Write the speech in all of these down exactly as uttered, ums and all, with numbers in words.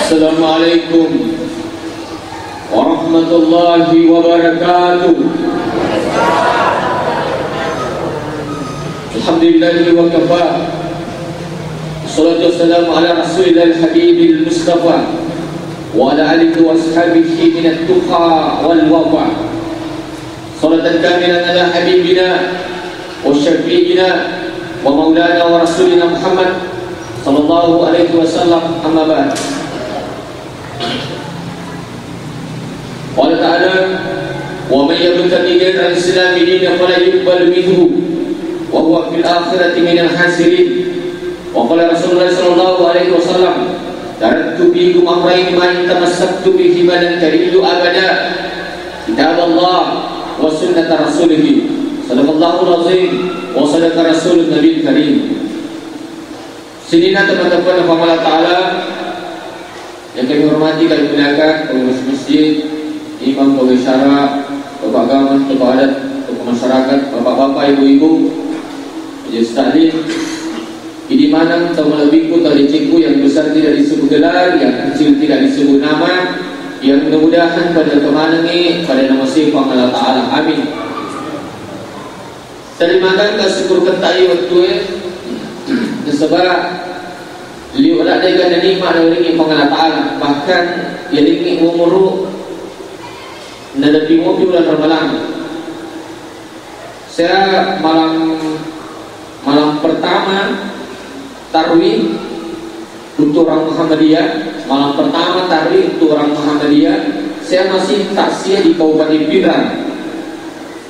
السلام عليكم ورحمة الله وبركاته. الحمد لله وكفى. والصلاة والسلام على رسول الله الحبيب المصطفى وعلى آله وأصحابه من التقى والوفاء. صلاة كاملة على حبيبنا وشفيعنا ومولانا ورسولنا محمد صلى الله عليه وسلم. أما بعد. قال تعالى: ومن يبتغ غير الإسلام دينا فلن يقبل منه وهو في الآخرة من الخاسرين. وقال رسول الله صلى الله عليه وسلم: تركت فيكم أمرين ما إن تمسكتم بهما لن تضلوا أبدا، كتاب الله وسنة رسوله. صدق الله العظيم وصدق رسول النبي الكريم. Sininna teman-teman Puang Allah Ta'ala, yang kami hormati, kami muliakan, pengurus masjid, imam, pegawai syara, bapak agama, tokoh adat, tokoh masyarakat, bapak-bapak, ibu-ibu, majelis taklim, idi maneng tau malebbiku, tau decengku, yang besar tidak disebut gelar, yang kecil tidak disebut nama, yang mudah-mudahan pada kemanengi pada nama Puang Allah Ta'ala. Amin. Terima kasih syukur ketai wettue, nasaba liwe' ladde' ga nanikma' nawerengngi Puang Allah Ta'ala, bahkan yalengngi umuru' nalebbi mopi uleng Ramalang. Saya malam, malam pertama tarwih untuk orang Muhammadiyah, malam pertama tarwih untuk orang Muhammadiyah, saya masih takziah di Kabupaten Pinrang.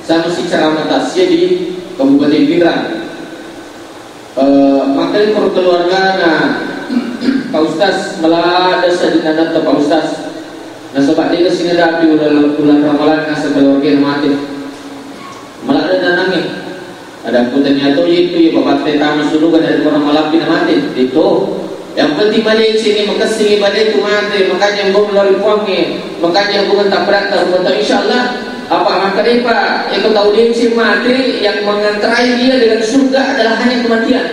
Saya masih ceramah takziah di Kabupaten Pinrang. Eh, makanya perkeluarga na Pak Ustaz melada sadinanata Pak Ustaz. Nasaba' de' gaga sinadapi uleng, uleng Ramalang nasaba' keluarga mate. Melada nanangnge. Ada kutanya to itu ya bapak teh tamu suluga dari orang malapin mate. Itu. Yang penting madeceng ni, makessing ibadah itu mate, makanya engkau melari puangnge, makanya hubungan tak berat, tak hubungan tak, insya Allah. Apa maka dia, Pak, yang kau tahu dia mati, yang mengantarai dia dengan surga adalah hanya kematian.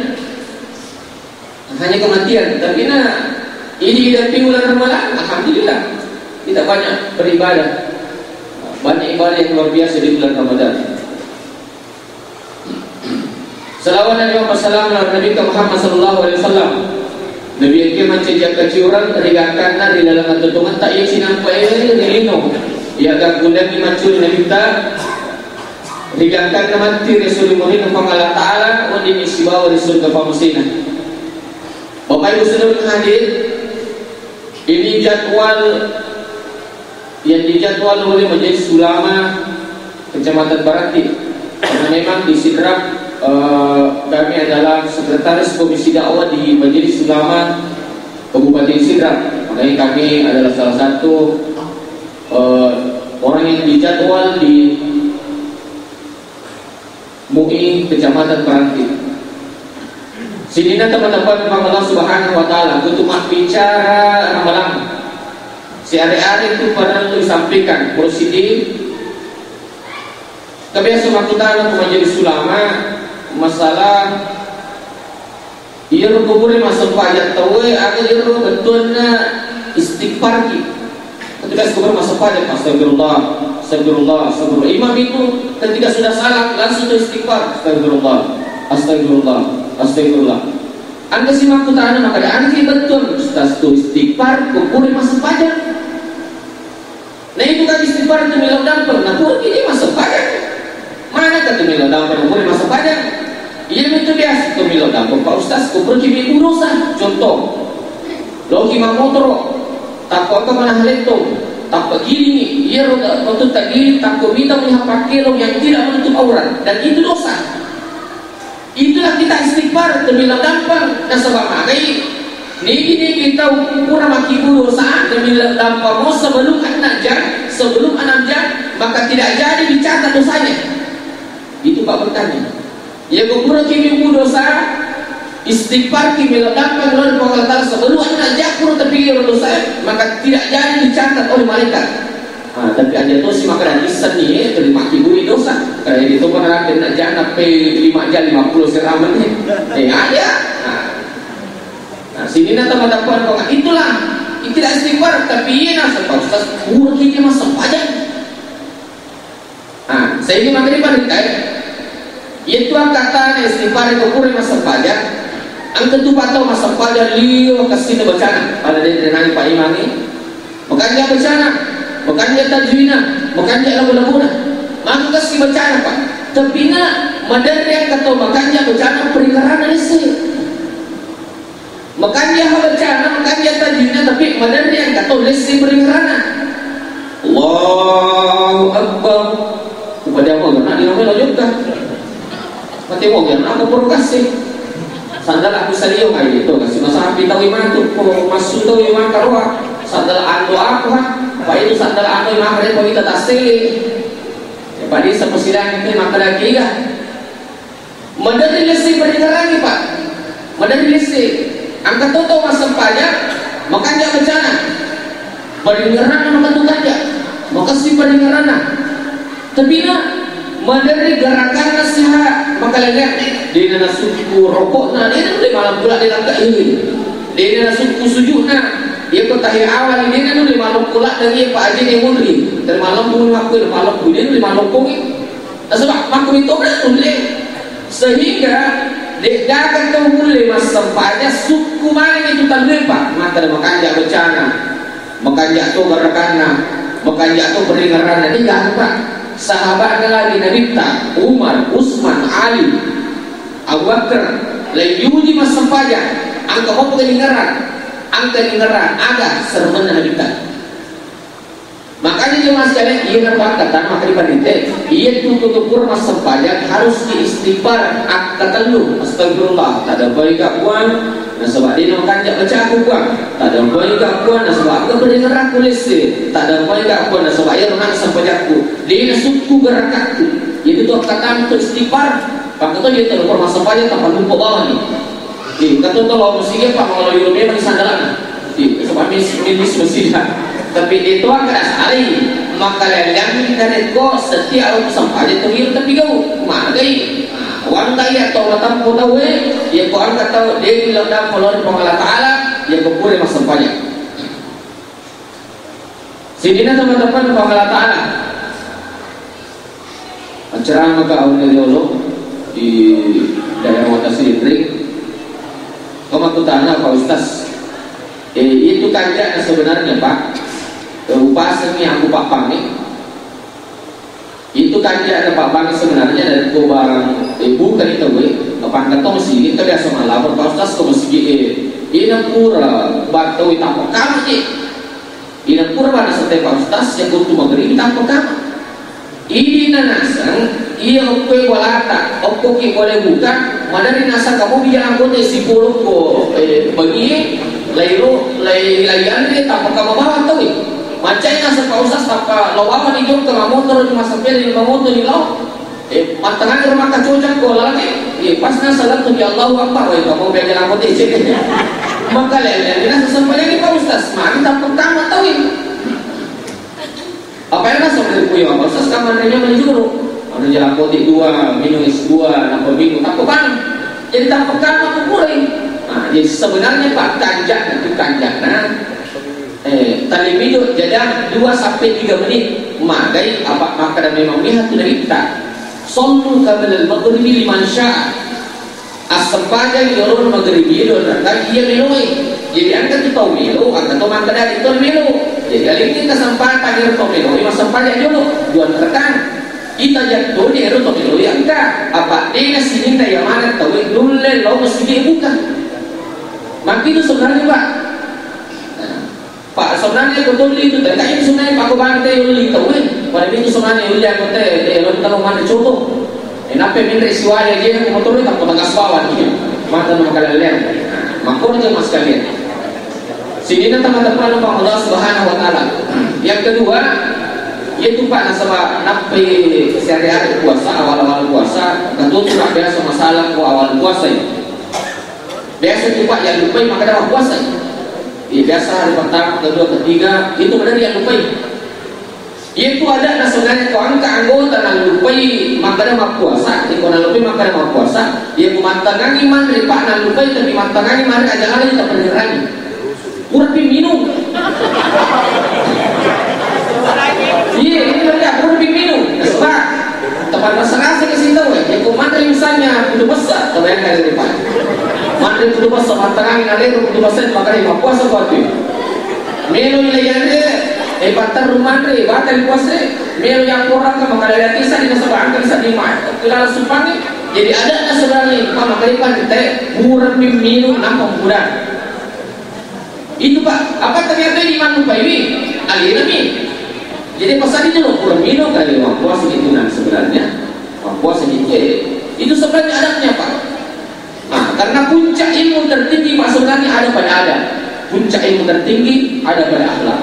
Hanya kematian. Tapi nah, ini di bulan Ramadan, alhamdulillah, kita banyak beribadah. Banyak ibadah yang luar biasa di bulan Ramadan. Salawat dan salam ala Nabi Muhammad sallallahu alaihi wasallam. Nabi engka mancaji akkaciureng ri gangkanna ri laleng atuo-tuongetta iya cinampe' ri lino. Iya gangkunna maccuri Nabitta ri gangkanna matti ri suri murinna Puang Allah Ta'ala, weddinni sibawa ri surga pammasena. Bapak Ibu saudara hadir, ini jadwal yang dijadwal oleh Majelis Ulama Kecamatan Baranti. Karena memang di Sidrap, eh, kami adalah sekretaris Komisi Dakwah di Majelis Ulama Kabupaten Sidrap. Makanya kami adalah salah satu, eh, orang yang dijadwal di M U I Kecamatan Baranti. Sininna teman-teman Puang Allah Subhanahu wa Ta'ala, butuh mabbicara Ramalang. Siare-are itu perlu disampaikan. Terus ini, kebiasa makkutana ke majelis ulama, masalah iyaro kubure massempajang tauwe, aga iyaro bettuanna istighfar ki. Ketika kubure massempajang, astagfirullah, astagfirullah, astagfirullah. Imam itu ketika sudah salam, langsung tu istighfar, astagfirullah, astagfirullah, astagfirullah. Anda si makkutana, maka ada anda si betul, ustaz tu istighfar, kubure massempajang. Nah, itu kan istighfar itu melo dampeng. Nah, pura ki dia massempajang. Mana kata melo dampeng, pura massempajang? Iya, itu biasa itu melo dampeng. Pak Ustaz, ku pergi mi dosa. Contoh, loki mammotoro, takko engka manaha lettong, tappa gilingi. Iya, roda waktu tak giling, takko mita melihat pakai yang tidak menutup aurat. Dan itu dosa. Itulah kita istighfar, temila dampeng, nasaba magai. Nigi-nigi tau pura makkibbu dosa, temila dampeng mo sebelum enam jam, sebelum enam jam, maka tidak jadi dicatat dosanya. Itu Pak bertanya. Ya, ko pura ki mibbu dosa, istighfar ki mila dampeng lo Puang Allah Ta'ala sebelum enam jam pura tapi dosa, maka tidak jadi dicatat oleh malaikat. Ah, tapi aja to si makkeda issenni, eh, terima kiburi dosa. Karena itu mana ada nak jana pe lima jam lima puluh seramen ni. Eh, aja. Nah. Nah, sini nak tambah dapat kok. Itulah Tidak istighfar, tapi iya nasaba Pak Ustaz, pura kita massempajang. Ah, saya ini materi pada kita ya. Itu kata istighfar itu pura massempajang. Angka tu patau massempajang liyo kasih bacana pada dia nani Pak Imam ini. Makanja bacana, makanja tajwidna, makanja lagu-laguna. Maka kasih bacana Pak. Tapi na maderri angka tau makanja bacana peringkaranna lesse. Makanja ha bacana, makanja tajwidna, tapi maderri engka to lesse berengerana. Allahu Akbar. Upada apa kena di nama lo juga. Mati mau kena apa provokasi. Sandal aku salio kayak gitu, kasih masa api tahu iman tuh, kok masuk tahu iman karuah. Sandal ando aku ha, apa itu sandal ando iman mereka kita tasili. Ya, Pak, di sepersidangan itu maka lagi ya. Maderri lesse paringerrangi, Pak. Maderri lesse. Engka to tau massempajang, makanja bacana. Paringerranna makatu kanja. Makessing paringerranna. Tapi na, maderri gerakanna siha makaleleang. Dena nasukku rokokna, dena nulle malam pula dilangka ini. Dena nasukku sujudna, iya ko tahi awal, dena nulle malam pula dari Pak Haji ni munri. Dari malam pun aku, malam pun, dena nulle malam pun. Nasaba makkumitona nulle. Sehingga de'gaga tau mulle massempajang sukku maneng itu tallue, Pak. Makkeda makanja bacana, makanja to gerakanna, makanja to peringeranna, de'gaga, Pak. Sahabatna lagi Nabitta, Umar, Usman, Ali, Abu Bakar, laiuji massempajang, engka mopa kelingerang, engka lingerang, aga seremenna Nabitta. Makanya jemaah sekalian, iya napakkatang makkeda panitia, iya tu kutu pura massempajang harus diistighfar akkatellu, astagfirullah, tadampai ka Puang, nasaba dena makanja bacaku Puang, tadampai ka Puang, nasaba aga berengerakku lesse, tadampai ka Puang, nasaba iya runang sempajakku, dena sukku gerakakku, iya tu akkatang tu istighfar, pakkato iya tu pura massempajang tappa lupa bawang ni. Ih, engka to tau lao masigi, Pak, mangolo yolo memang sandalana. Ih, coba mis-, milis masigi. Tapi itu engka dasari, makkaleleang narekko setiap waktu sempajang tu yolo tapi gau. Magai. Nah, wangga iya tau matempo tau e, iya ko engka tau dewi lao dampo lao ri Puang Allah Taala, iya ko pura massempajang. Sininna teman-teman Puang Allah Taala. Acara maka aunna riolo di daerah Watasinring. Kau makkutana Pak Ustaz. Eh, itu kanjana sebenarnya, Pak. Eh, upasengi aku Pak Pangni. Itu kanjana Pak Pangni sebenarnya dari kubang, eh, bukan itu, we. Apa angkat tong sini, kita biasa malapor, Pak Ustaz, kau masigi, eh, ini pura, batu, tappa kamu, eh. Ina pura pada sette Pak Ustaz, yakko tu mageribi tappa kama. Idi na naseng, iya okkoe bolata, okkoki pole buka, maderri naseng kamu bijalang kote sipolo ko, eh, bagie, lairo, lai, lai anre, tappa kama bawang tau. Mancai naseng Pak Ustaz, tappa lao bawang ni jokka mamotoro di masa pele ni mamoto ni lao. Eh, mattanganni ro makkacocang ko laleng, eh, pas nasalatu di Allahu Akbar, wai, kamu beda lako tecek. Maka lele, lele, nasa sempajang Pak Ustaz, mari tak pertama tahu ini. Apa yang nasa dari kuya Pak Ustaz, kamu nanya menjuru. Anu jalan kote dua, minum es dua, napa minum, tak bang. Jadi tak pertama kukurai. Nah, jadi sebenarnya Pak, kanjak itu kanjak, nah. Eh, tali minum jeda dua sampai tiga menit. Magai apa makkeda memang miha tu dari kita. Sallu qablal maghribi liman syaa. Assempajang iyaro magribi do raka iya meloi. Jadi engka tu tau melo, engka to makkeda de to melo. Jadi alini kesempatan iyaro tau meloi massempajang jolo dua raka. Ita jattoni ero tau meloi engka. Apa dena sininna iya maneng tau nulle lao masigi buka. Makkitu sebenarnya, Pak. Nah, Pak, sebenarnya ko tolli tu, tengka ini sebenarnya Pak, ko bante ulli tau, eh. Pada itu sebenarnya ulli aku teh, eh, lo tahu mana contoh. Eh, nape minre siwaya je, ko motor itu, ko tagas bawah dia. Mata nama kalian. Makanya jemaah sekalian. Sini na teman-teman Pak Allah Subhanahu wa Taala. Yang kedua, yaitu Pak, nasaba nape sehari-hari puasa, awal-awal puasa, tentu sudah biasa masalah ko awal puasa ini. Biasa tu Pak, yang lupai makkeda mappuasa. Iya, biasa hari pertama, kedua, ketiga, itu benar yang lupai. Itu ada na sebenarnya ko engka anggota na lupai makkeda mappuasa, iya ko na lupai makkeda mappuasa, iya ko mattangangi manre Pak na lupai, tapi mattangangi manre aja ada kita penerangi. Kurang pi minum. Iya, ini berarti aku lebih minum. Sebab tempat rasa-rasa ke situ, ya. Aku manre misalnya, udah besar, kebayangkan dari depan. Manre udah besar, matangin ada itu udah besar, makanya mau puasa kuat tuh. Melo ile yande, eh, batar rumah re, batal puasa, melo yang orang ke makanya lagi saya di nasabah, angkat saya di mai. Kita langsung panggil. Jadi ada nasabah nih, Pak, makanya Pak, kita kurang minum, nampak kurang. Itu, Pak, apa ternyata di manu paiwi? Alina mi. Jadi pas tadi itu lo kurang minum kali, wah, puasa itu, nah, sebenarnya. Wah, puasa itu, eh, itu sebenarnya adabnya, Pak. Nah, karena puncak ilmu tertinggi, Pak, sebenarnya ada pada adab. Puncak ilmu tertinggi ada pada akhlak.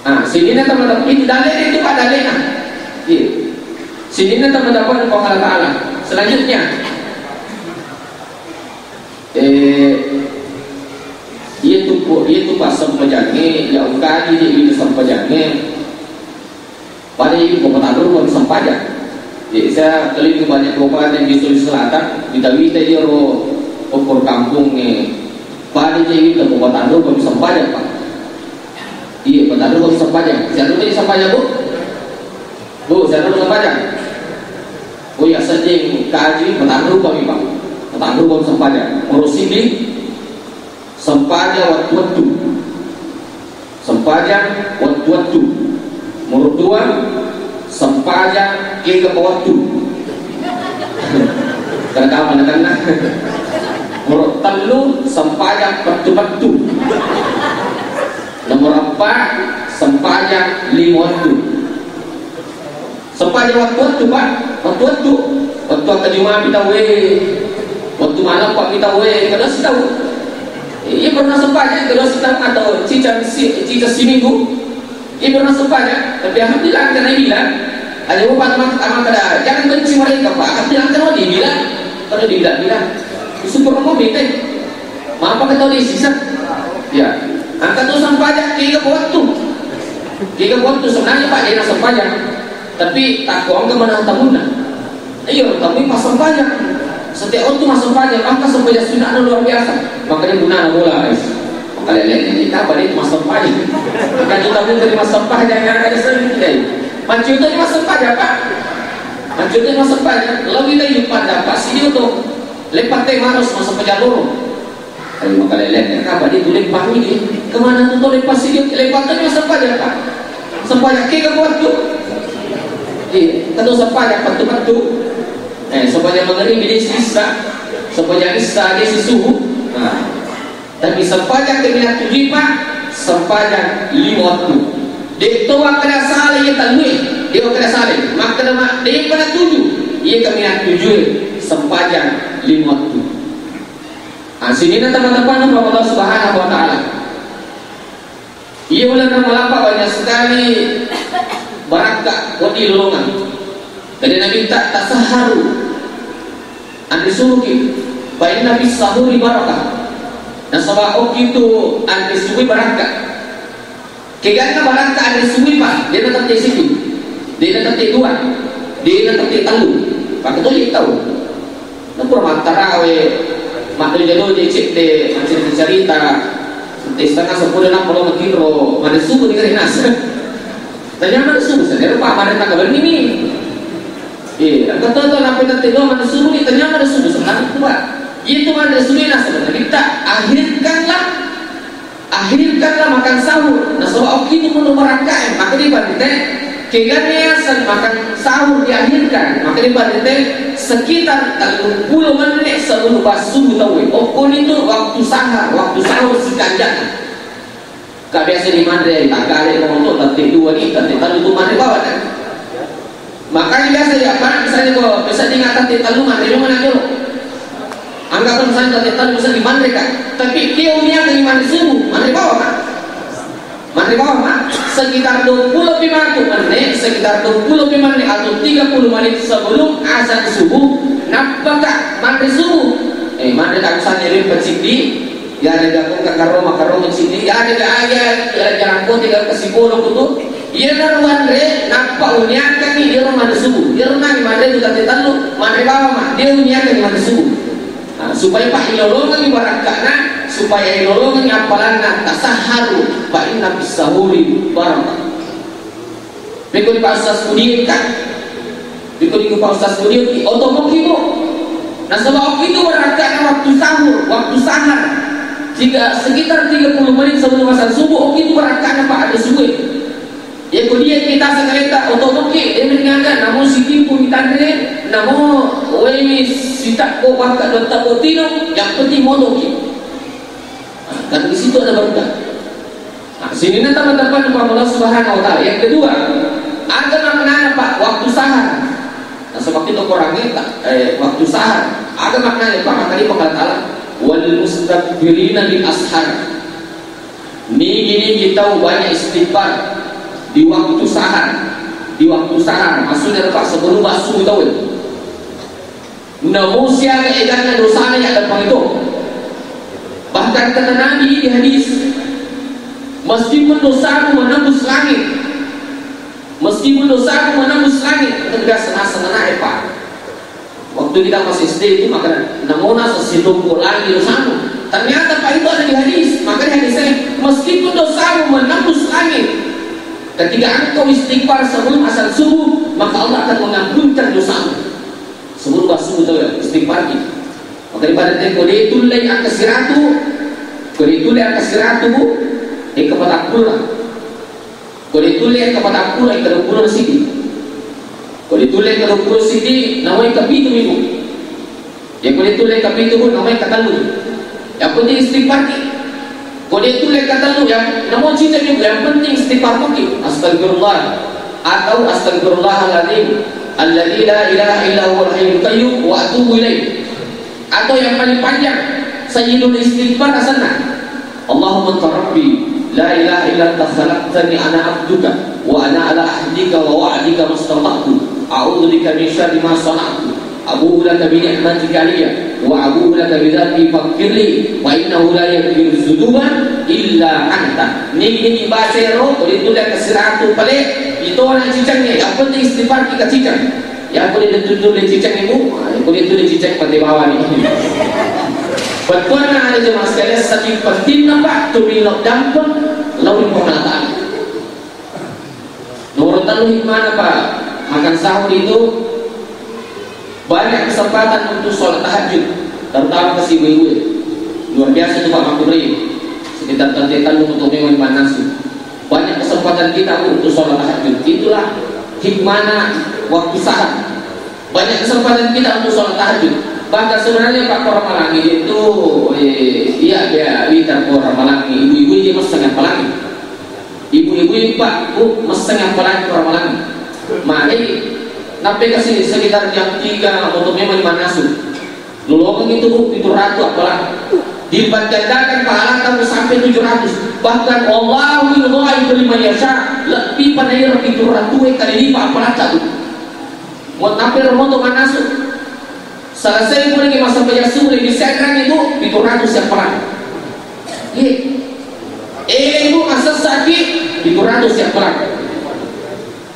Nah, sini teman-teman, itu dalil itu, Pak, dalilnya. Iya. Sini teman-teman, Allah Ta'ala. Selanjutnya, Eh, iya tu, Pak, iya tu, Pak, sempajangnge, ya, engka di, di, di sempajangnge. Pada ibu kota dulu baru sempajang. Jadi, saya keliling banyak kabupaten di Sulawesi Selatan, wita-wita iya ro ukur kampung, eh. Pada ibu kota dulu baru sempajang, Pak. Iya, kota dulu baru sempajang. Siapa tuh sempajang, Bu? Bu, siapa tuh sempajang? Oh iya, seddi kaji, petanru kami, Pak. Petanru kami sempajang. Nomor siji, sempajang wettu-wettu. Sempajang wettu-wettu. Nomor dua, sempajang kega wettu. Kada tahu mana kena. Nomor tellu, sempajang pettu-pettu. Nomor empat, sempajang lima wettu. Sempajang wettu-wettu, Pak. Wettu-wettu. Wettu akkajumampi tauwe. Wettu maleppa mi tauwe. Kada sitau. Iya pernah sempajang kada sitau atau cicang si, cicang siminggu. Iya pernah sempajang. Tapi alhamdulillah, karena bilang, ada bapak teman, teman kada, jangan benci mereka, Pak. Alhamdulillah, kalau dibilang, kalau dibilang-bilang. Syukur mau bete. Mapa ketahui sisa? Ya. Angka tu sempajang, kega wettu. Kega wettu sebenarnya, Pak, dia nak sempajang. Tapi takut angka mana tamunna. Iya, tapi pas sempajang. Setiap waktu mas sempajang, angka sempajang sunnah anu luar biasa. Makanya guna bola, guys. Makanya lihat ini, apa dia mas sempajang? Kan kita pun dari mas sempajang yang ada sering, guys. Mancing itu mas sempajang, Pak. Mancing itu mas sempajang. Lalu kita yuk pada, Pak, sini tuh. Lepas teh harus masuk ke jalur. Ayo, maka lele, kenapa dia tulis pagi ni? Kemana tu tulis pasti dia? Lepas tadi sempajang, Pak. Sempajang kega wettu. Iya, tentu sempajang pettu-pettu. Eh, sempajang maghrib dia sisa. Sempajang isya dia subuh. Nah. Tapi sempajang kami nak tuju, Pak. Sempajang lima wettu. Dia tu kada salah, iya tangguh. Dia kada salah. Maka nama dia pada tuju. Iya kami nak tuju. Sempajang lima wettu. Ah, sininna teman-teman, Allah Subhanahu wa Ta'ala. Iya, uleng Ramalang, Pak, banyak sekali barakka wedding lolongeng. Jadi Nabi ta-, tasahharu, anre subuki, fa inna fis sahuri barakah. Nasaba okkitu anre subui barakka. Keganna barakka anre subui, Pak, dena tette situ, dena tette dua, dena tette tellu. Pak, betul itu tahu. Napura mattarawe, maddoja-doja cedde, maccarita-carita, tette setengah seppulo nappa lo matinro, manre subuh ni kare nasa. Tanya manre subuh, sadar Pak, manre tangga benni ni. Eh, kata tu, nappa tette dua manre subuh ni, tanya manre subuh, sebenarnya tu, Pak. Itu manre subuh nasa, kita akhirkanlah Akhirkanlah makan sahur. Nasaba okkitu pun barakkae, maka di pante, kegana yaseng makan sahur diakhirkan, maka di pante sekitar telluppulo menit sebelum subuh tauwe. Okkoni tu waktu sahur, waktu sahur sikanjana. Ka biasa di manre, tak kale moto, tette dua ni, tette tellu tu manre bawang, kan? Makanya biasa ya, Pak, misalnya ko, biasa di ngata tette tellu manre, lu mana jolo? Anggap misalnya tette tellu bisa dimanre, Kak. Tapi dia unia ke manre subuh, manre bawang, Pak. Manre bawang, Pak. Sekitar dua puluh lima menit, sekitar dua puluh lima menit atau tiga puluh menit sebelum azan subuh, nappa, Kak, manre subuh. Eh, manre, Kak, misalnya ri pecindi, Ya, ada gakung kakaro, makaro, mencini. Ya, ada ga-, ah, ya, ya, jarang pun tinggal ke Sipolo kutu. Iya, naruanre, nappa uniakangi, iya, manre subuh. Iya, nani manre tu tette tellu, manre bawang, Mak. Dia uniakangi manre subuh. Nah, supaya, Pak, ilolongangi barakkana, Supaya ilolongengngi appalanna, tasahharu fa inna fis sahuri barakah. Pekko di Pak Ustaz Kudiekka, pekko di Pak Ustaz Kudiekki, otomoki, Bu. Nasaba okitu barakka'na waktu sahur, waktu sahar. Tiga, sekitar tiga puluh menit sebelum azan subuh, okitu barakka'na, Pak, ada subuh. Yako dia kita sakaleta otomoki, dia meninggalkan, namun sitimpu ditanre, namun wae sitakko pakka dotta botino, yang penting motoki. Nah, kan di situ ada berkah. Nah, sininna teman-teman Allah Subhanahu wa Ta'ala. Yang kedua, aga maknana, Pak, waktu sahar. Nah, sebab itu kurangnya, eh, waktu sahar. Aga maknana, Pak, makanya Allah Ta'ala, "Wal mustaghfirina bil ashar." Nigi-nigi tau banyak istighfar di waktu sahar. Di waktu sahar, maksudnya, Pak, sebelum masuk tau. Namo siaga eganna dosana yang depan itu. Bahkan kata Nabi di hadis, meskipun dosamu menembus langit, meskipun dosamu menembus langit, tegas senang-senang, eh, Pak. Waktu kita masih S D itu, maka namona sesitungku langit dosamu. Ternyata, Pak, itu ada di hadis. Maka di hadisnya, meskipun dosamu menembus langit, ketika engkau istighfar sebelum azan subuh, maka Allah akan mengampunkan dosamu. Sebelum subuh tau ya, istighfar ki. Maka ibaratnya kode tullai angka siratu, kode tullai angka siratu, Bu, eh, kepatappulo. Kode tullai angka patappulo, eh, kaduappulo sidi. Kode tullai kaduappulo sidi, nawai kapitu minggu. Ya, kode tullai kapitu, Bu, nawai katellu. Yang penting istighfar ki. Kode tullai katellu, yang namo ciceng, yang penting istighfar mungkin. Astagfirullah. Atau astagfirullahaladzim alladzi la ilaha illa huwal hayyul qayyum wa atubu ilaih. Atau yang paling panjang, sayyidul istighfar asanna. Allahumma anta rabbi, la ilaha illa anta khalaqtani ana abduka, wa ana ala ahdika wa wa'dika mastata'tu. A'udzu bika min syarri ma sana'tu. Abu'u laka bi ni'matika alayya wa abu'u laka bi dzanbi faghfirli fa innahu la yaghfiru dzunuba illa anta. Nigi-nigi baca ero, ko ditulis ke siratu pale, itona cicengnge, yang penting istighfar kita ciceng. Ya, ko ditulis ciceng ibu, ko ditulis ciceng pate bawani. Bettuanna ada jemaah sekalian, saking pentingna, Pak, tu millau dampeng, lalu pemerataan. Nomor tellu hikmahna, Pak, makan sahur itu banyak kesempatan untuk sholat tahajud, terutama ke si ibu-ibu. Luar biasa tuh, Pak, makkunrai. Sekitar tante tellu untuk memang manasik. Banyak kesempatan kita, Bu, untuk sholat tahajud. Itulah hikmahna waktu sahar. Banyak kesempatan kita untuk sholat tahajud. Bahkan sebenarnya, Pak, orang Malangi itu, eh, iya, dia, dia orang Malangi, ibu-ibu dia masang apalagi. Ibu-ibu, Pak, Bu, masang apalagi orang Malangi. Mari, sampai ke sini sekitar jam tiga untuk memang manasik. Lolongeng itu, Bu, pitu ratu appalang. Dipatgandakan pahala kamu sampai tujuh ratus. Bahkan, wallahu yudha'ifu liman yasha, lebbi panairo pitu ratu kali lipat appalang kamu. Mau tampil romoto manasu. Selesai pun lagi masa pejassu, lebih sekarang itu pitu ratus appalang. Iya. Eh, Bu, masa sakit, pitu ratus appalang.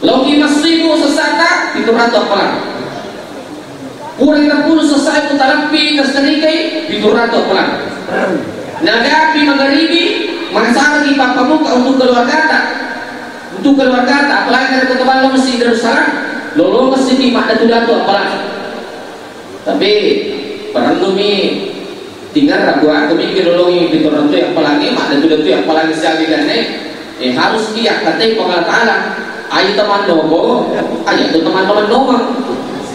Loki massibu sesata, pitu ratu appalang. Pura irappulu sesai ku talappi tasterikai, pitu ratu appalang. Nagapi magaribi, mangsaraki pappabuka untuk keluargata. Untuk keluargata, apalagi dari Kota Ballo masih Darussalam, lolo masih di madatu-datu appalang. Tapi, parellumi tingerra, kuaku mikir lolongi pitu ratu appalangi, madatu-datu appalangi siaga ganne, eh, harus iya katai Puang Allah Ta'ala. Ayo teman noko, ayo tu teman-teman noma.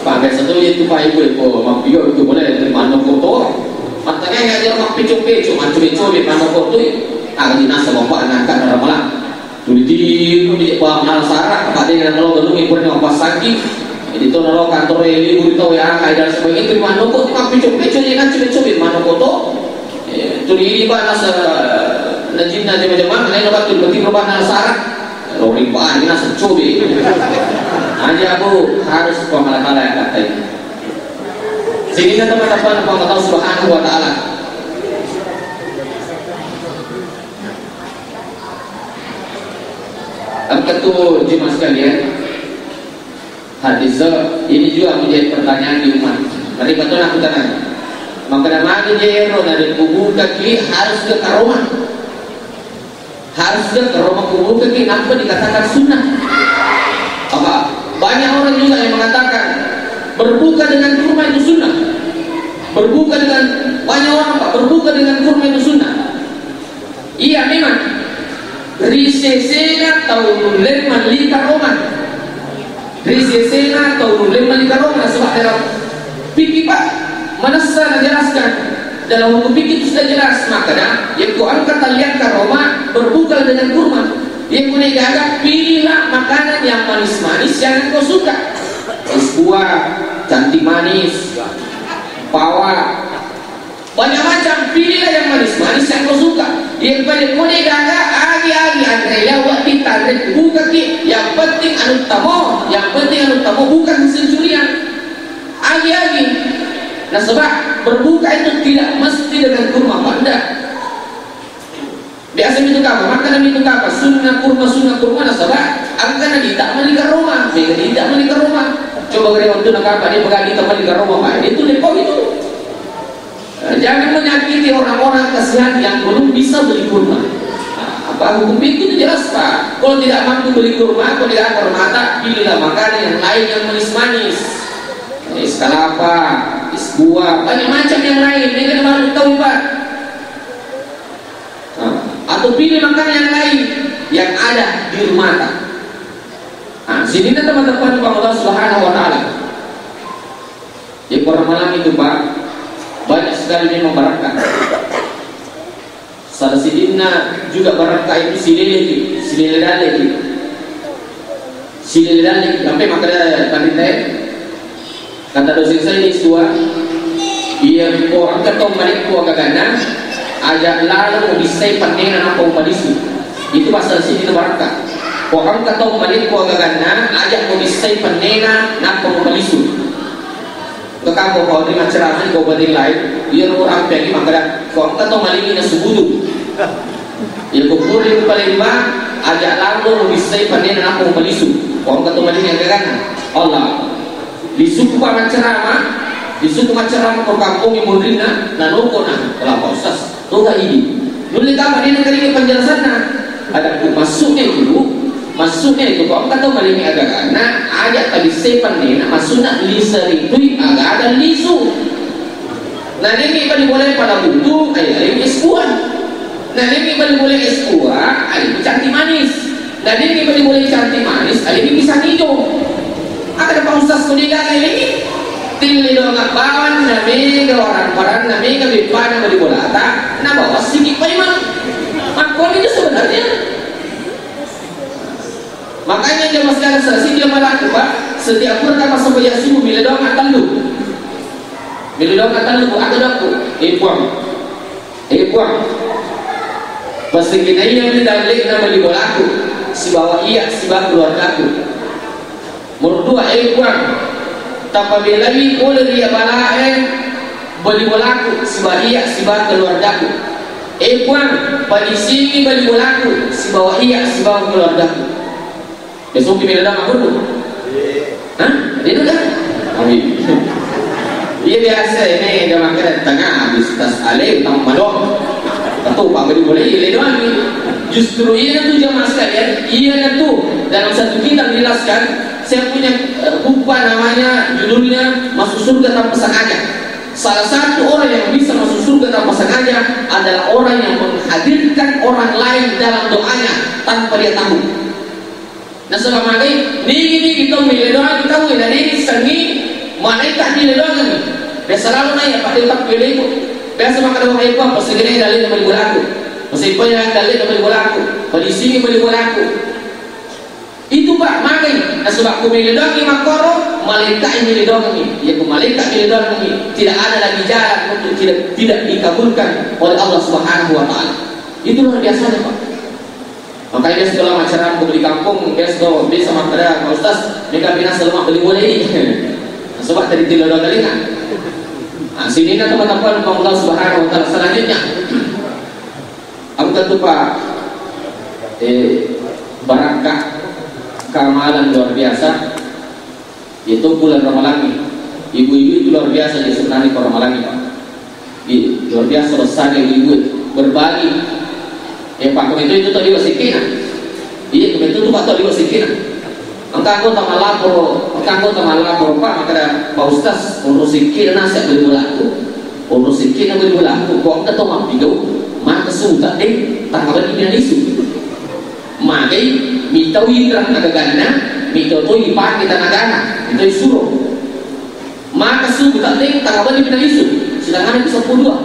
Pak, biasa tu itu Pak Ibu, Ibu, mampio itu boleh teman noko to. Matanya nggak dia mapicung-picung, macam-macam, teman noko tu. Ah, di nasa bapak anak-anak dalam malam. Tuli tiru di Pak Nalsara, Pak Dena nalo galungi pura mappasangki. Jadi to nalo kantor e libur to ya, kayak dan sebagainya itu manoko, itu kan picok-picok ya kan, cubit-cubit manoko to. Eh, tuli ini Pak nasa najin aja macam mana, lain obat tu berarti berubah Nalsara. Lori Pak ini nasa cubit. Aja aku harus pemala-pala yang kata ini. Sini kan teman-teman Allah Subhanahu wa Ta'ala. Engka tu jemaah sekalian, hadis ini juga menjadi pertanyaan di umat. Mari betul aku tanya. Maka nama Jero narekko bukaki harus ke karoma. Harus ke karoma kubukaki, nampa dikatakan sunnah. Apa? Banyak orang juga yang mengatakan berbuka dengan kurma itu sunnah. Berbuka dengan, banyak orang, Pak, berbuka dengan kurma itu sunnah. Iya, memang. Ri sesena tau nulle malli karoma. Ri sesena tau nulle malli karoma, nasaba dalam fikih, Pak, manessa najelaskan. Dalam hukum fikih itu sudah jelas, makanya yakko engka talliang karoma, berbuka dengan kurma. Yakko degaga, pilihlah makanan yang manis-manis yang engkau suka. Es buah, cantik manis, pawa, banyak macam, pilihlah yang manis-manis yang kau suka. Yang paling kau degaga, agi-agi anre ya, wati tanre buka ki. Yang penting anu tamo, yang penting anu tamo bukan hasil curian. Agi-agi. Nasaba berbuka itu tidak mesti dengan kurma, Pak. Ndak. Biasa mitu kapa, makkeda mitu kapa, sunnah kurma, sunnah kurma, nasaba engka na dita malli karoma, mega dita malli karoma. Coba gare wettunna kapa, de pega dita malli karoma, Pak. Itu depo itu. Eh, jangan menyakiti orang-orang kasihan yang belum bisa beli kurma. Nah, apa hukum itu jelas, Pak. Kalau tidak mampu beli kurma, kalau tidak ada mata, pilihlah makanan yang lain yang manis-manis. Es kelapa, es buah, banyak macam yang lain. Ini kan baru tahu, Pak. Nah, atau pilih makanan yang lain yang ada di rumah. Nah, sininna teman-teman Puang Allah Subhanahu wa Ta'ala. Di Ramalang itu, Pak, banyak sekali memang barakka. Salah sidinna juga barakka itu silele ki, silele dalle ki. Silele dalle ki, sampai makkeda panrita e, kata dosen saya di S dua, iya ko engka tau marekko agaganna, aja lalo mubissai pennena nappa mupalisu. Itu pasal sini itu barakka. Ko engka tau marekko agaganna, aja mubissai pennena nappa mupalisu. Engka ko pau ri maccarama di kabupaten lain, iyaro rampeangngi makkeda, ko engka tau malingi nasubudu. Iya ko pura ri Palembang, aja lalo mubissai pennena nappa mupalisu. Ko engka tau malingi agaganna. Allah. Lisuku pa maccarama, lisuku maccarama ko kampongnge munrinna, nanoko na, wala Pak Ustaz. Toga idi. Nulle tama de nengkalinga penjelasanna. Adakku maksudnya itu, maksudnya itu, ko engka tau malingi agaganna, aja tabissai pennena, maksudna lisaritui agaga lisu. Na dengi bali bola pala butu, ayo, ayo es buah. Na dengi bali bola es buah, ayo cantik manis. Na dengi bali bola cantik manis, ayo pisang hijau. Ada Pak Ustaz kuninga ini? Tilli doang bawang, na mega warang-warang, na mega beppana bali bolata, na bawa siki paimeng. Makkoni itu sebenarnya. Makanya jamaah sekalian, sasidi malaku, Pak, setiap pura tama sembahyang subuh, mila doang attellu. Mila doang attellu, Bu, atau doang, Bu. Eh, Puang. Eh, Puang. Pasegenaiami dalle'na bali bolaku, sibawa iya, sibawa keluargaku. Nomor dua, eh, Puang, tapabelai pole ri balae bali bolaku sibawa iya sibawa keluargaku. Eh, Puang, palisingi bali bolaku sibawa iya sibawa keluargaku. Besok kita datang aku tuh. Hah? Itu kan? Amin. Iya, biasa ini ada makan tengah habis tas ale tambah dong. Atau Pak bali boleh iya doang. Justru iya tuh jamaah sekalian, iya tuh dalam satu kitab dijelaskan, saya punya, eh, buku namanya, judulnya Masuk Surga Tanpa Sengaja. Salah satu orang yang bisa masuk surga tanpa sengaja adalah orang yang menghadirkan orang lain dalam doanya tanpa dia tahu. Nasaba magai, nigi-nigi tau mille doang tau, na nigi sengi, malaikat mille doang ni. Biasa lalu nai, apa dia tak pilih itu. Biasa makan orang itu apa, segini dalil dari bolaku. Masih banyak dalil dari bolaku. Pada sini beli bolaku. Itu, Pak, magai. Nasaba ku mille doang ni makkoro, malaikat mille doang ni. Ya, ku malaikat mille doang ni. Tidak ada lagi jalan untuk tidak, tidak dikabulkan oleh Allah Subhanahu wa Ta'ala. Itu luar biasanya, Pak. Makanya biasa kalau acara aku beli kampung, biasa kalau bisa makkeda, Pak Ustaz, mereka pindah selamat beli boleh ini. Sebab tadi tidak ada kali kan. Nah, sini nak teman-teman, Allah Subhanahu wa Ta'ala selanjutnya. Engka tu, Pak, eh, barakka keamalan luar biasa. Itu bulan Ramalangi. Ibu-ibu itu luar biasa di Sentani ko Ramalangi, Pak. Iya, luar biasa besarnya ibu-ibu itu. Berbagi. Ya, Pak, itu, itu tadi wasikina. Iya, itu tuh, Pak, tadi wasikina. Engka anggota malapor, engka anggota malapor, Pak, makkeda, "Pak Ustaz, onro sikina nasi beli belaku. Onro sikina beli belaku. Kok engka to mappigau, maka suta deh, tanggapan ini isu." Magai, mitau itra agaganna, mitau to ipake tanagana, itu suruh. Maka suku tak teng, tangga bali pina lisu. Sedangkan itu seppulo dua.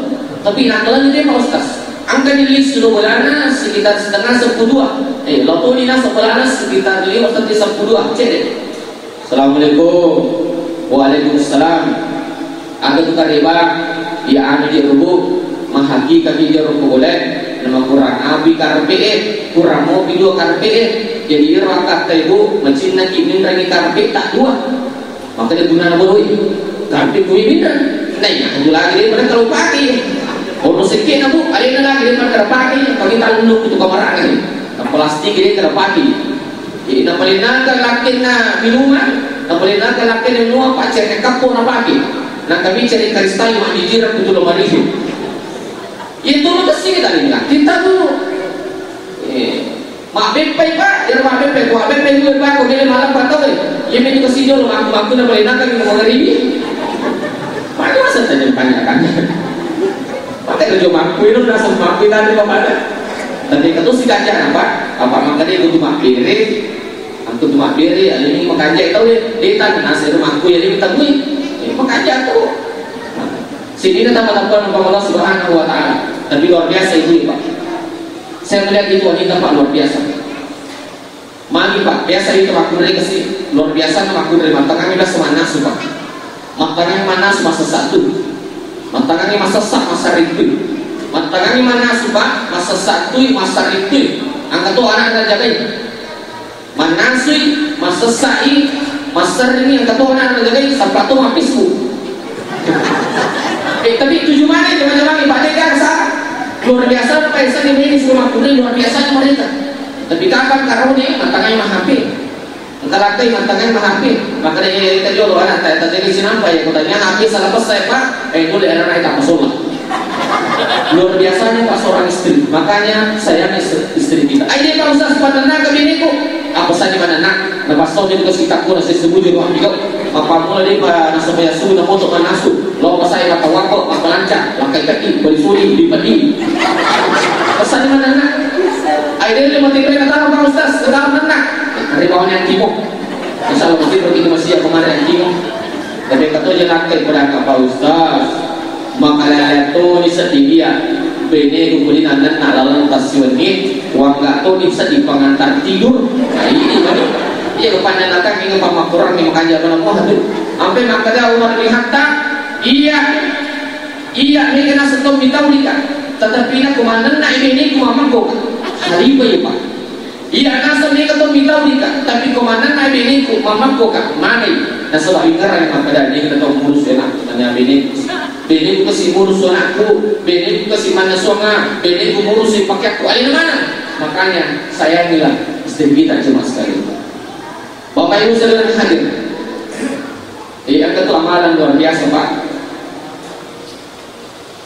Tapi nakkalani deh, Pak Ustaz. Angka di lisu lo bolana sekitar setengah seppulo dua. Eh, lo toni na sebolana sekitar lima sampai seppulo dua. Cek deh. Assalamualaikum. Waalaikumsalam. Aga tu kareba, ya anu di rubu, mahaki kami di rubu boleh. Nama kurang abi karpe, eh, kurang mopi dua karpe, eh. Jadi iro akkatta ibu, macinna ki minrangi karpe tak dua. Maka dia guna boroi. Tapi kui minta. Nah, iya, aku lagi dia pada kalau pakai. Ono sekke na bu, alena lagi dia pada pakai. Pagi talu itu kamar lagi. Nah, plastik dia kada pakai. Jadi, napalenaka lakkenna minuman, napalenaka lakkenna minua, paccere kappo na pakai. Nah, kami cari karistai mandi jirang betul mandi. Itu lo kesini tadi, nah, kita dulu. Eh, mabbeppai, Pak, iyaro mabbeppai, ko mabbeppai dua, Pak, ko mele maleppa tau, eh. Iya, meni ko sijolo, makku-makku na palenaka, minggu mangaribi. Pada masa tanya panjang-panjang. Pakai kerja makku, itu rasa makku, itu ada apa ada. Tapi kata si kaca, apa? Apa makanya itu tuh mabbere, aku tuh mabbere, ada ini makanja tau, eh. Dia tanya, nasi rumahku, ya, dia minta gue. Eh, makanja tuh. Sini kita melakukan Allah Subhanahu wa Ta'ala. Tapi luar biasa itu, Pak. Saya melihat itu wanita, Pak, luar biasa. Magi, Pak, biasa itu makkunrai kasi, luar biasa na makkunrai, mattangangi biasa mannasu, Pak. Mattangangi mannasu, masessa tu. Mattangangi masessa, massarring tu. Mattangangi mannasu, Pak, masessa tu, massarring tu. Angka to anak na jagai. Mannasui, massessai, massarringi, angka to anak na jagai, sappa to mappisku. Eh, tapi tuju mana jama-jama ni, Pak, tega sa. Luar biasa, Pak, saya ini suruh makkunrai, luar biasa mereka. Tapi kapan karone, mattangai mah H P. Engka lakkai mattangai mah H P. Maka dia, eh, kita jual anak, tak, tak jadi sinampai. Aku tanya, H P salah pesan, Pak. Eh, boleh anak naik tak masuk lah. Luar biasanya, Pak, seorang istri. Makanya, sayang istri, istri kita. Ai, dia, Pak Ustaz, pada nak ke biniku. Apa saja mana nak? Lepas tahun itu kita kurang setuju, Pak. Maka mulai dia, Pak, nasabaya sudah motor manasu. Lo pasai mata wako, mata lancar, langkai kaki, beri suri, di padi. Pesan di mana, nak? Ai, dia lima tiga kata, Pak Ustaz, kata, nak. Hari bawahnya timo. Insya Allah, mesti pergi ke masjid kemarin, timo. Tapi kata je, nak, pada Pak Ustaz. Makanya tu ni sedih dia. Bene kukulin anak, nak lalang tas siwengi. Wangga tu ni sedih pengantar tidur. Nah, ini, Pak. Iya, kepanjang datang, ini Pak Makurang, ini makanya apa nama tu? Sampai makanya Umar bin Khattab, iya. Iya, mega naseng to mitaurika, tetapi na komandanna ibeneku mammekkoka. Khalifah iya, Pak. Iya, naseng mega to mitaurika, tapi komandanna ibeneku mammekkoka. Manai, nasaba ingerang makkeda, de' to murus anakku, tanya beneku. Beneku kasi murus anakku, beneku kasi manasuanga, beneku murus pakeakku. Alena mana? Makanya, sayangilah istri kita, jemaah sekalian. Bapak Ibu saudara hadir. Eh, angka tu amalan luar biasa, Pak.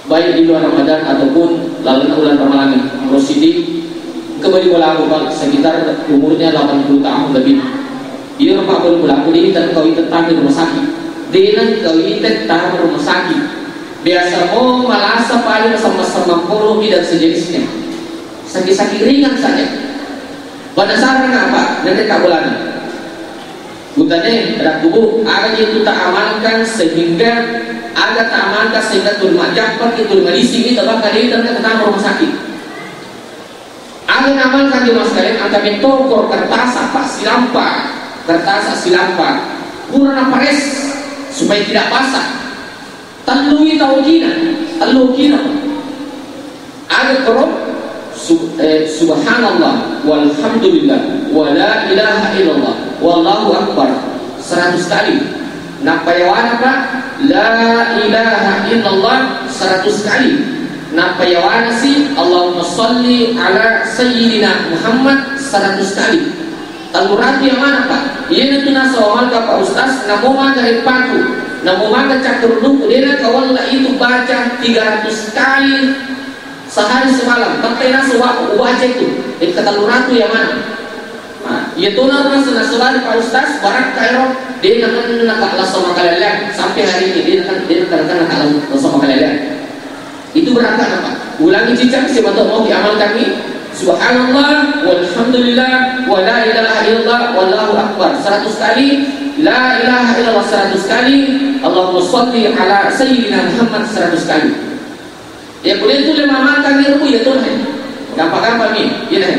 Baik di luar Ramadan ataupun lalenna uleng Ramalang, Rosidi, kembali bolaku, Pak, sekitar umurnya delapan puluh tahun lebih. Iya, Pak, baru bolaku, dia kan kau itu tamu rumah sakit. Dia kan kau itu tamu rumah sakit. Biasa mau malasa paling sama-sama polo dan sejenisnya. Sakit-sakit ringan saja. Penasaran apa? Nanti tak boleh. Kutane, rakkubu, aga je tu ta'amalkan sehingga, aga ta'amalkan sehingga tuli majjappa ki, tuli madising ki, tabakka de' tanda ke tamu rumah sakit. Aga naamalkan jemaah sekalian, angka mentokor kertas apa silampa, kertas silampa, pura napares supaya tidak basah. Tellui tau kina, tellu kina. Aga koro, sub-, eh, subhanallah, walhamdulillah, wa la ilaha illallah, wallahu akbar. Seratus kali. Nappa yawana, Pak, la ilaha illallah seratus kali. Nappa yawana si, Allahumma salli ala sayyidina Muhammad seratus kali. Tellu ratu yang mana, Pak? Iya, itu nasa wa malka, Pak Ustaz, namo maga rippaku. Namo maga cakkarunnuku, de nakawalla itu baca tiga ratus kali sehari semalam. Tette naseng wa-, ubaca itu. Engka tellu ratu iya maneng. Nah, iya tona naseng nasabari Pak Ustaz, barakka ero, de nakenna ka lasa makaleleang sampai hari ini, de naken-, de nakenna ka lasa makaleleang. Itu berakka'na, Pak. Ulangi cicak, siapa tahu mau diamalkan nih. Subhanallah, walhamdulillah, wa la ilaha illallah, wallahu akbar. Seratus kali, la ilaha illallah seratus kali, Allahumma salli ala sayyidina Muhammad seratus kali. Ya, kemudian itu lima makan di rebu, ya, tuh, nah. Gampang-gampang nih, ya, nah.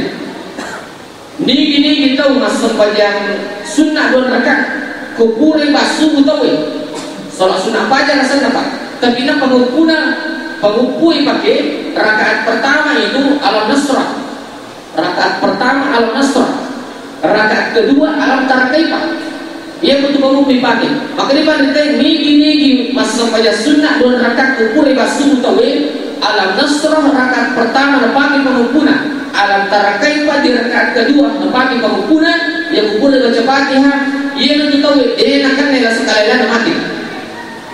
Nigi-nigi tau massempajang sunnah dua rakaat, ko pura bassu tauwe. Salat sunnah fajar asenna, Pak. Tapi na panguppuna, panguppui pake rakaat pertama itu Alam Nasrah. Rakaat pertama Alam Nasrah. Rakaat kedua Alam Tara Kaifa. Iya, betul kamu mipake. Makanya pada teh nigi-nigi massempajang sunnah dua rakaat ko pura bassu tauwe, Alam Nasrah rakaat pertama napake panguppuna. Alam Tara Kaifa di rakaat kedua napake panguppuna. Iya ko pura baca Fatihah, iya nanti tauwe, eh, nakenna la sekali mati.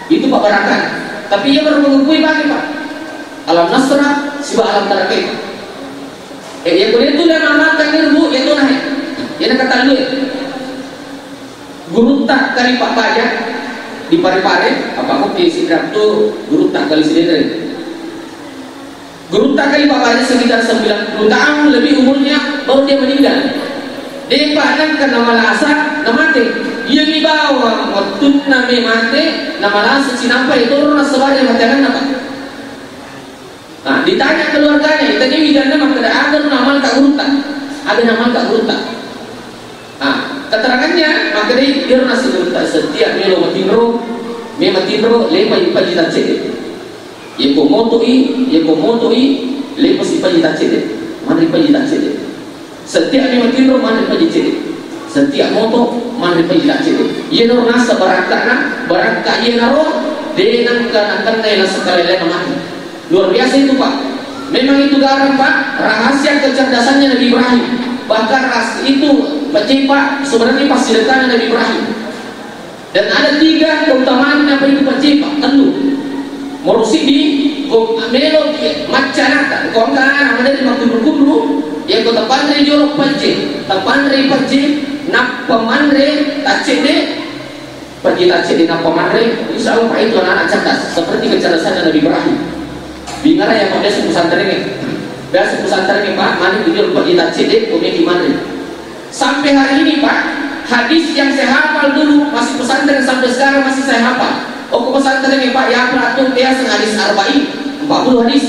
Itu Pak barakat. Tapi iya baru panguppui pake, Pak. Alam Nasrah siba Alam Tara Kaifa. Eh, iya ko de tu la makan ni, Bu, iya tu nah. Iya na kata lu ya. Gurutta Khalifah Baja di Parepare, apa kok di Sidrap tu gurutta Khalifah Sidrap. Gurutta Khalifah Baja sekitar sembilan puluh tahun lebih umurnya, baru dia meninggal. Depa nangka namalasa, namate. Iya mi bawang wettunna me mate, namalasa sinampai toro nasabari mate ananna, Pak. Nah, ditanya keluarganya, ditanya wijanna makkeda, "Aga namalka gurutta? Aga namalka gurutta?" Nah, keterangannya, makkeda, "Iyaro naseng gurutta, setiap melo matinro, me matinro, lepa ipaji taccede. Yeko motoi, yeko motoi, lepa sipaji taccede. Manre paji taccede." Setiap ni matinro manre paji cede. Setiap moto manre paji cede. Iyanaro nasa barakka'na, barakka iyanaro de nangka nakennai la sekali lainna mati. Luar biasa itu, Pak. Memang itu garang, Pak, rahasia kecerdasannya Nabi Ibrahim. Bahkan ras itu pacei, Pak, sebenarnya pasti dekkana Nabi Ibrahim. Dan ada tiga keutamaan apa itu pacei, Pak? Tellu. Moro siddi, ko melo ki macca anakta, ko engka anak maderri makkunru-kunru, ya ko tapanre jolo pacce, tapanre pacce, nappa manre taccede, pacce taccede nappa manre, insya Allah, Pak, itu anak-anak cerdas, seperti kecerdasannya Nabi Ibrahim. Bingara ya, Pak, biasa pesantren ya. Biasa pesantren ya, Pak, mani jolo pacce taccede, ko meki manre. Sampai hari ini, Pak, hadis yang saya hafal dulu, masih pesantren sampai sekarang masih saya hafal. Okko pesantren ini, Pak, ya, Pak, tuh, dia hadis Arba'in, empat puluh hadis.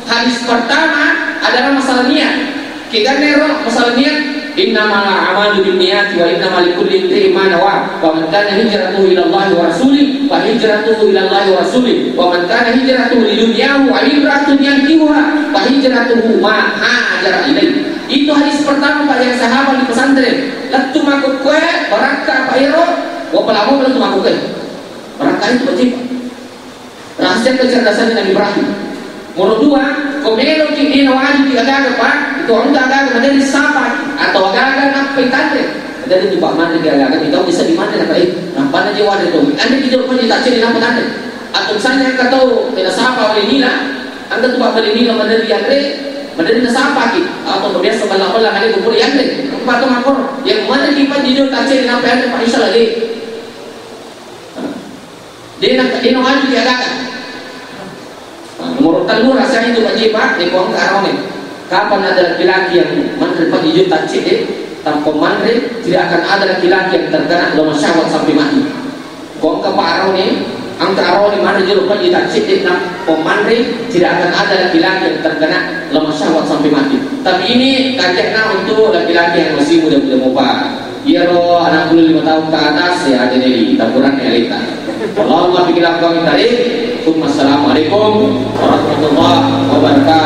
Hadis pertama adalah masalah niat. Kita nero masalah niat, "Innamal a'malu binniyati wa innama likulli imri'in ma nawa. Faman kana hijratuhu ila Allah wa rasulih, fa hijratuhu ila Allah wa rasulih. Wa man kana hijratuhu lidunyahu aw imra'atin yankihuha, fa hijratuhu ma hajara ilaih." Itu hadis pertama, Pak, yang saya hafal di pesantren. Lettu makkukkoe, barakka, Pak, ero, wa palamo lettu makkukkoe. Barakka itu, Pak, cek. Rahasia kecerdasannya Nabi Ibrahim. Nomor dua, ko meloki dena wajib di agaga, Pak, itu engka agaga menjadi sapa atau agaga nappa itanre. Jadi itu, Pak, manre di agaga, itu bisa di mana, Pak, eh, nappa na je wajib itu. Anda tidak pernah tak cek di apa tadi. Atau misalnya engka tau kena sapa oleh nila, Engka tu Pak Bali Nino maderri yanre, maderri nasapaki, atau biasa balla-balla kali kumpul yanre. Engka tu makor, yang mana di Pak Jijo taccede nappa yanre Pak Isa lagi. Dia nak, dia nak maju dia kata. Nomor tellu, rasanya itu Pak Jipa, dia kau engka arone. Kapan ada laki-laki yang manre Pak Jijo taccede, tanpa manre, tidak akan ada laki-laki yang terkena lemah syahwat sampai mati. Ko engka pa arone, engka arone manre jolo pajji taccedde nappa manre, tidak akan ada laki-laki yang terkena lemah syahwat sampai mati. Tapi ini kancana untuk laki-laki yang masih muda-muda mopa. Iyaro anak puluh lima tahun ke atas ya, jadi di taburan ya lita. Allahumma pikir apa minta. Assalamualaikum warahmatullahi wabarakatuh.